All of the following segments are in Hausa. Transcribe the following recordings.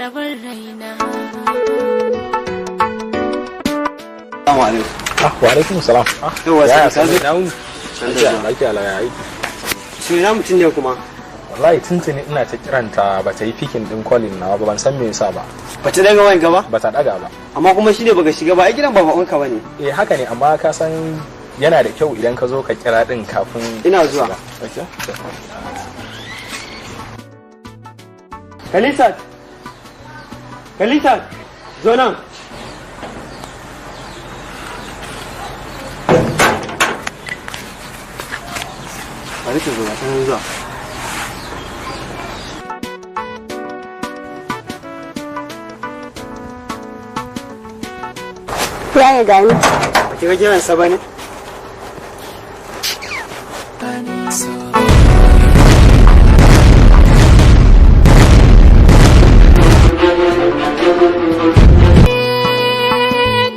Rabar raina. Assalamu alaikum. Ah, wa alaikum salam. Ah, Yawwa, ya sai ka zo. na wuni. San da zuwa. Lafiya lau, ya aiki. Su ina mutum ne kuma? Wallahi tuntuni ina ta kiranta ba ta yi picking din calling nawa ba, ban san me yasa ba. Ba ta daga wayan gaba? Ba ta daga ba. Amma kuma shi ne baka shiga ba, ai gidan ba baƙonka ba ne. Eh, haka ne, amma ka san yana da kyau idan ka zo ka kira din kafin Ina zuwa. Okay. Khalisat! Khalisat! Zo nan! Bari ta zo, ga ta nan zuwa. Ya gani. Ba ki ga kiransa ba ne?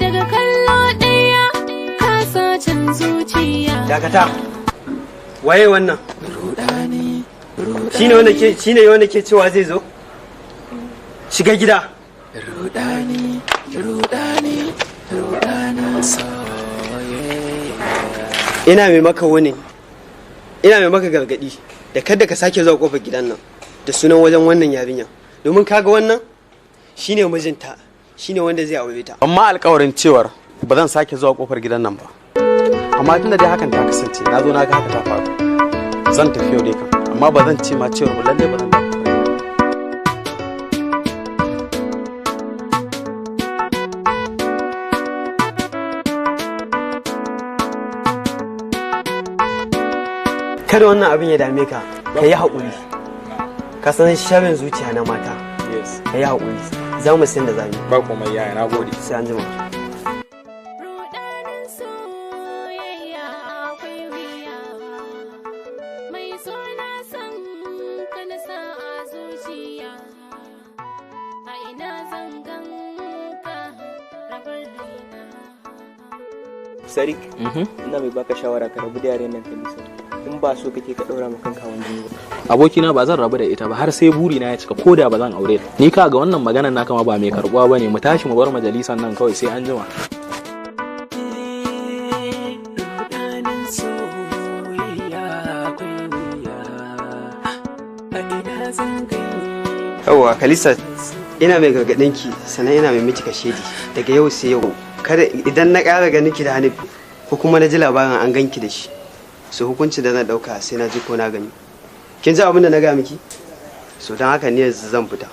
Daga kallo ɗaya ka sacen zuciya. Dakata! Waye wannan? Shine wanda ke shine wanda ke cewa zai zo? Shiga gida. Rudani, rudani, rudanin soyayya. Ina mai maka wani. Ina mai maka gargadi da kada ka sake zuwa kofar gidan nan da sunan wajen wannan yarinya. Domin kaga wannan shine mijinta, shine wanda zai aure ta. Amma alkawarin cewar ba zan sake zuwa kofar gidan nan ba, amma tunda dai hakan ta kasance, na zo na ga haka ta faru, zan tafi yau dai kam, amma ba zan ce ma cewar ba lalle ba zan dawo kofar gidan nan. Kada wannan abin ya dame ka, ka yi haƙuri. Ka san sharrin zuciya na mata. Yes. Ka yi haƙuri. Za mu san da za mu yi. Ba komai yaya, na gode. Sai an jima. Rudanin soyayya akwai wuya. Mai so na san ka na sa a zuciya. A ina zan ganka, rabar raina. Sadiq, ina mai baka shawara ka rabu da yaren nan Kalisa. In ba so kake ka ɗaura ma kanka wani jini ba. Abokina, ba zan rabu da ita ba har sai buri na ya cika, ko da ba zan aure ta. Ni ka ga wannan maganar naka ma ba mai karbuwa bane. Mu tashi mu bar majalisan nan kawai, sai an jima. Rudanin soyayya akwai wuya. A ina zan gani? Yawwa Kalisa, ina mai gargaɗin ki, sannan ina mai miki kashedi daga yau sai yau, kada idan na ƙara ganin ki da Hanif ko kuma na ji labarin an ganki da shi, so hukunci da zan ɗauka sai na ji ko na gani. Kin ji abin da na gaya miki? So don haka ni yanzu zan fita.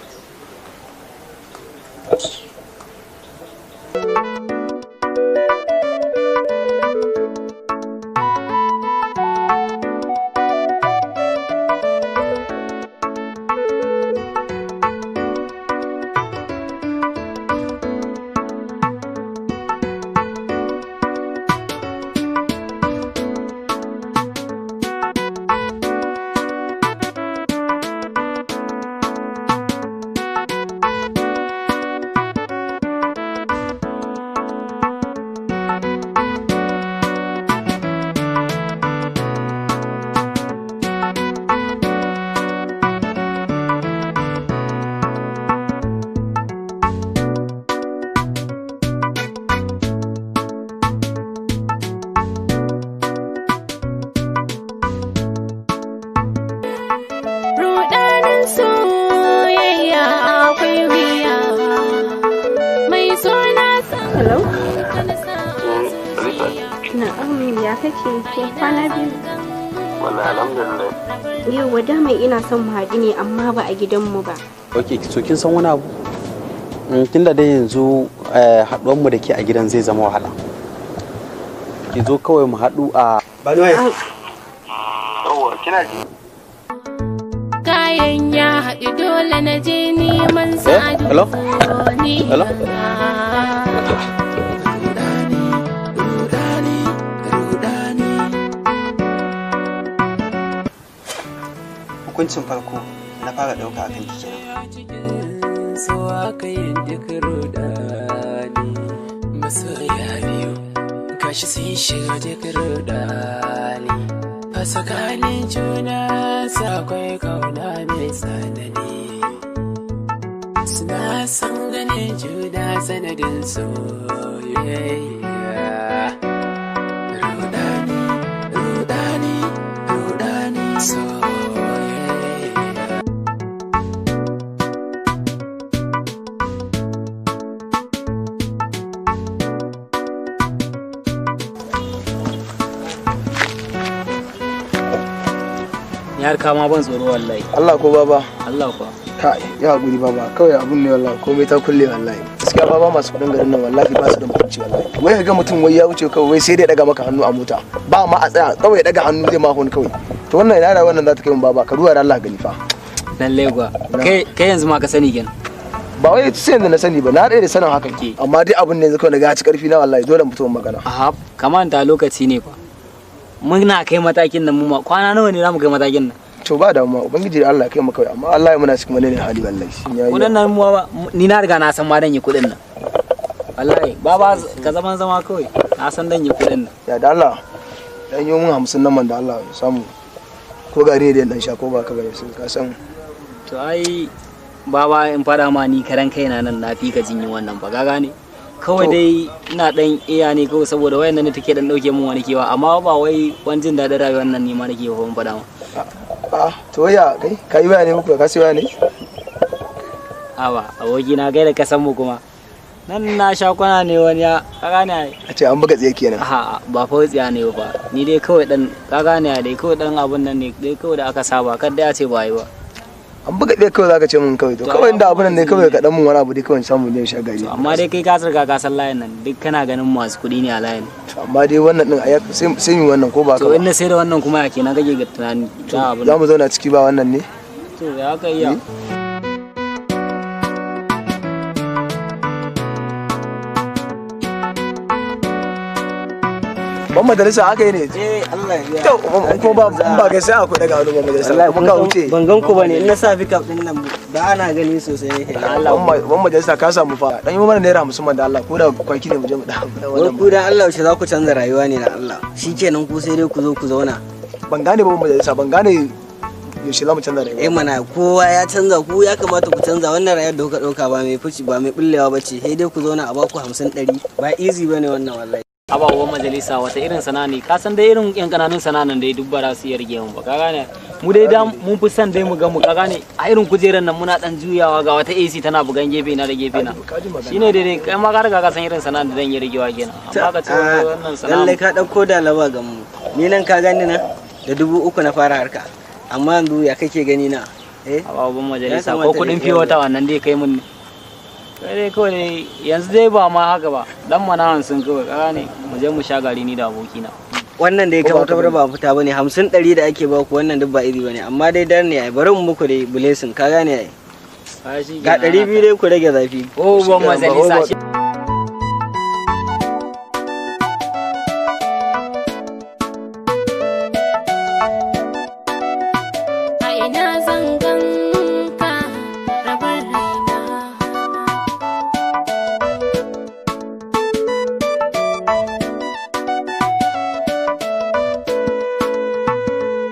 Rudanin soyayya akwai wuya. Mai so na san Hello? ka na sa a zuciya. Na'am, ya kake? Ya kwana biyu. Wallahi alhamdulillah. Yau dama ina son mu haɗu ne, amma ba a gidanmu ba. Ok, so kin san wani abu? Tunda dai yanzu haɗuwar mu da ke a gidan zai zama wahala, ki zo kawai mu haɗu a Ba ni waya. Yawwa, kina ji? Kayan ya haɗu, dole na je neman sa Eh, hello? duniya. Hello? Rudani, rudani, rudani. Hukuncin farko na fara ɗauka akan ki kenan. Cikin so aka yin duk rudani. Masoya biyu gashi sun shiga duk rudani. A tsakanin juna akwai kauna mai tsanani. Suna Na san ganin juna sanadin soyayya. Rudani, rudani, rudani soyayya. Ni har kama ban tsoro wallahi. Allah ko baba? Allah ko. Kai, ya hakuri baba, kawai abun ne wallahi, komai ta kulle wallahi. Gaskiya baba, masu kudin garin nan wallahi ba su da mutunci wallahi. Wai ka ga mutum wai ya wuce kawai, wai sai dai daga maka hannu a mota. Ba ma a tsaya, kawai ya daga hannu zai ma hon kawai. To wannan ina rayuwar nan za ta kai mu baba, ka duba da Allah gani fa. Lalle kuwa. Kai kai yanzu ma ka sani kenan. Ba wai sai yanzu na sani ba, na daɗe da sanin hakan. Amma dai abun ne yanzu kawai na ga ya ci karfi na wallahi, dole mu fito mu magana. Aha, kamanta lokaci ne fa. Muna kai matakin nan mu ma kwana nawa ne zamu kai matakin nan? To ba damuwa, ubangiji da Allah ya kai mu kawai, amma Allah ya muna cikin wani ne hali wallahi. Ya yi. Kudin nan mu ba ni na riga na san ma dan yi kudin nan. Wallahi baba ka zaman zama kawai na san dan yi kudin nan. Ya da Allah, dan yi mun 50 nan man da Allah samu. Ko gari ne da dan sha ko ba ka bane sai ka san. To ai baba in fada ma ni karan kaina nan na fi ka jin yin wannan ba ka gane? Kawai dai ina dan iya ne kawai saboda wayan nan ne take dan dauke min wani kewa, amma ba wai wani jin daɗin rayuwar nan ne ma nake ba ban fada ma. Ah, to ya kai ka yi waya ne muku ka sai waya ne? Awa aboki na gaida ka san mu kuma. Nan na sha kwana ne wani ya ka gane ai. A ce an buga tsaye kenan. A'a ba fa tsiya ne ba, ni dai kawai dan ka gane ai, dai kawai dan abun nan ne dai kawai da aka saba kar dai a ce ba yi ba. An buga tsaye kawai zaka ce mun kawai, to kawai inda abun nan ne kawai ka dan mun wani abu dai kawai in samu ne sha gari. Amma dai kai ka riga ka san layin nan duk kana ganin masu kuɗi ne a layin. To amma dai wannan din ai sai sai mu wannan ko ba ka To ba. in na sai da wannan kuma ya kenan kake ga tunani ta abun. Za mu zauna ciki ba wannan ne? To ya ka iya. Ban majalisa aka yi ne? Eh Allah ya biya. To kuma ba in ba kai sai aku daga hannu ban majalisa kuma ka wuce. Ban gan ku bane in na sa pickup din nan ba ana gani sosai. Ban majalisa ka samu fa. Dan yi mana naira 50 man da Allah ko da kwaki ne mu je mu da. Wai ku dan Allah yaushe za ku canza rayuwa ne na Allah. Shikenan ku sai dai ku zo ku zauna. Ban gane ba ban majalisa, ban gane yaushe za mu canza rayuwa. Eh mana kowa ya canza, ku ya kamata ku canza wannan rayuwar da kuka dauka ba mai fici ba mai bullewa bace, sai dai ku zauna a baku 50 100 ba easy bane wannan wallahi. Ababuwan majalisa wata irin sana'a ne ka san dai irin yan kananun sana'an dai duk ba za su iya rige mu ba ka gane mu dai da mun fi son dai mu ga mu ka gane a irin kujeran nan muna dan juyawa ga wata AC tana bugan gefe na da gefe na shine dai dai kai ma ka riga ka san irin sana'an da zan iya rigewa kenan amma ka ce wai wannan sana'a Lallai ka dauko da laba ga mu. Ni nan ka gani na da 3000 na fara harka. Amma yanzu ya kake gani na? Eh ababuwan majalisa Ya ko kamata kudin dai fiye wata wannan dai kai mun ne kai dai kawai dai yanzu dai ba ma haka ba dan mana 50 kawai ka gane mu je mu sha gari ni da abokina. Wannan dai Ko ba kamar ka ba fita bane, 50 100 da ake baku wannan duk ba iri bane, amma dai dar ne ai, bari mu muku dai blessing ka gane ai. Ai, shi Ga kenan. 200 dai ku rage zafi. Oh, ban majalisa shi. A ina zan ganka rabar raina.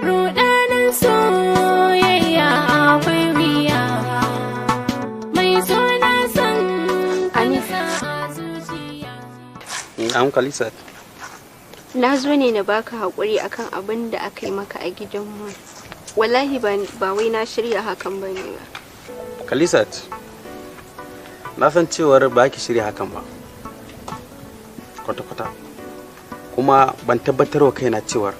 Rudanin soyayya akwai wuya. Mai suna son kansa a zuciya. Na'am Kalisa. Na zo ne na baka haƙuri akan abin da aka yi maka a gidanmu. Wallahi ba wai na shirya hakan ba ne ba. Khalisat, na san cewar ba ki shirya hakan ba. Kwata-kwata. Kuma ban tabbatar wa kaina cewar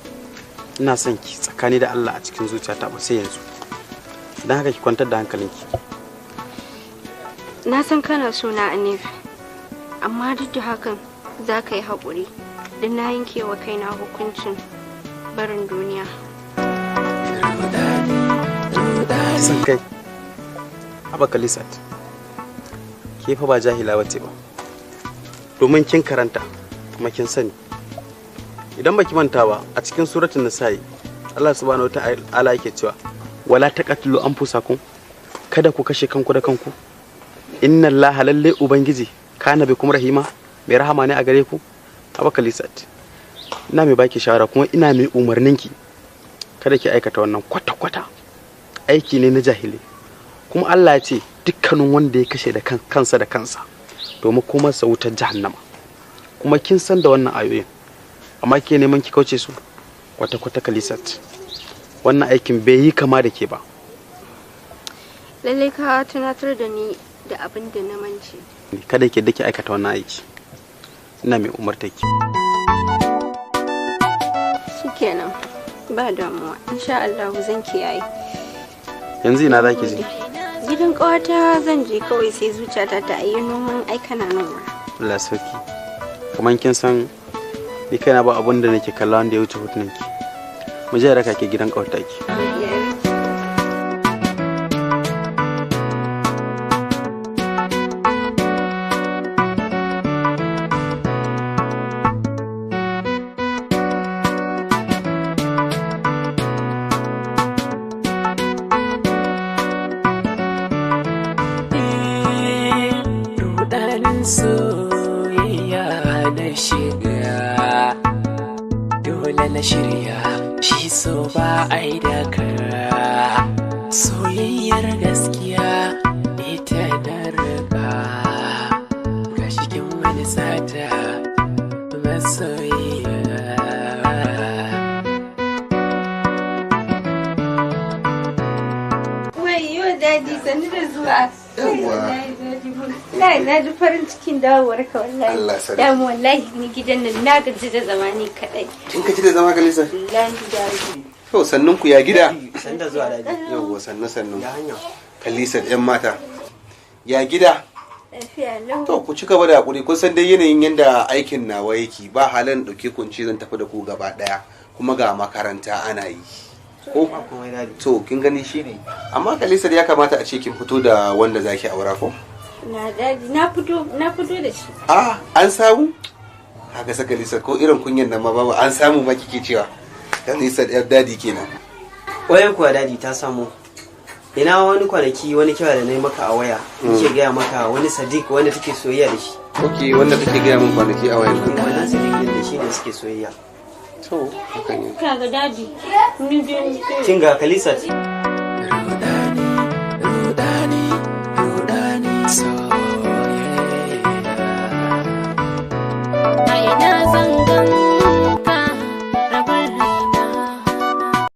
ina son ki tsakani da Allah a cikin zuciyata ba sai yanzu. Don haka ki kwantar da hankalinki. Na san kana so na Anif, amma duk da hakan za ka yi haƙuri don na yanke wa kaina hukuncin barin duniya. Kisan kai. Haba Khalisat. Ke fa ba jahila bace ba. Domin kin karanta kuma kin sani. Idan baki manta ba a cikin suratul Nisa'i Allah subhanahu wata'ala yake cewa wala taqatulu anfusakum, kada ku kashe kanku da kanku, inna Allaha lalle ubangiji kana bikum rahima, mai rahama ne a gare ku. Haba Khalisat, ina mai baki shawara kuma ina mai umarninki kada ki aikata wannan kwata-kwata, aiki ne na jahili. Kuma Allah ya ce Dukkanin wanda ya kashe da kansa da kansa domin kuma sa wutar jahannama. Kuma kin san da wannan ayoyin, amma ke neman ki kauce su kwata kwata. Kalisat, wannan aikin bai yi kama da ke ba. Lallai ka tunatar da ni da abin da na mance. Kada ke dake aikata wannan aiki, ina mai umarta ki. Shikenan, ba damuwa, insha Allah zan kiyaye. Yanzu ina zaki je? Gidan ƙawata zan je kawai, sai zuciyata ta ayi noman aikana nan wurin. Allah sarki, kamar kin san ni kaina ba abun da nake kalla wanda ya wuce hotunan ki. Mu je raka ke gidan ƙawarta ki. Rudanin soyayya na shiga, dole na shirya shi, so ba ai da soyayyar gaskiya ita na riga ga cikin wani sata masoyiya. Wayyo daddy, sannu da zuwa. Wallahi na ji farin cikin dawowar ka wallahi. Allah sarki. Damu wallahi ni gidan nan na gaji da zama ni kadai. Kin gaji da zama, Kalisa? Wallahi daddy. To, sannun ku, ya gida? San da zuwa, daddy. Yawwa, sannu sannu. Ya hanya? Kalisa, yan mata. Ya gida? Lafiya lau. To, ku ci gaba da hakuri, kun san dai yanayin yanda aikin nawa yake, ba halin dauke ku in ce zan tafi da ku gaba daya, kuma ga makaranta ana yi. Ko to kin gani shine. Amma Kalisa, ya kamata a ce kin fito da wanda zaki aura, ko? Na daddy, na fito da shi. Ah, an samu? Haka saka Lisa, ko irin kunyan nan ma babu, an samu ma kike cewa. Kalisa yar daddy kenan. Wayan kuwa daddy, ta samu. Ina wani kwanaki wani kira da na yi maka a waya, nake gaya maka wani Sadiq wanda take soyayya da shi. Ok, wanda kake gaya min kwanaki a wayan nan. Wannan Sadiq din da shi ne suke soyayya. To, hakan ne. Kaga daddy, ni dai Kin ga Kalisa. Rudanin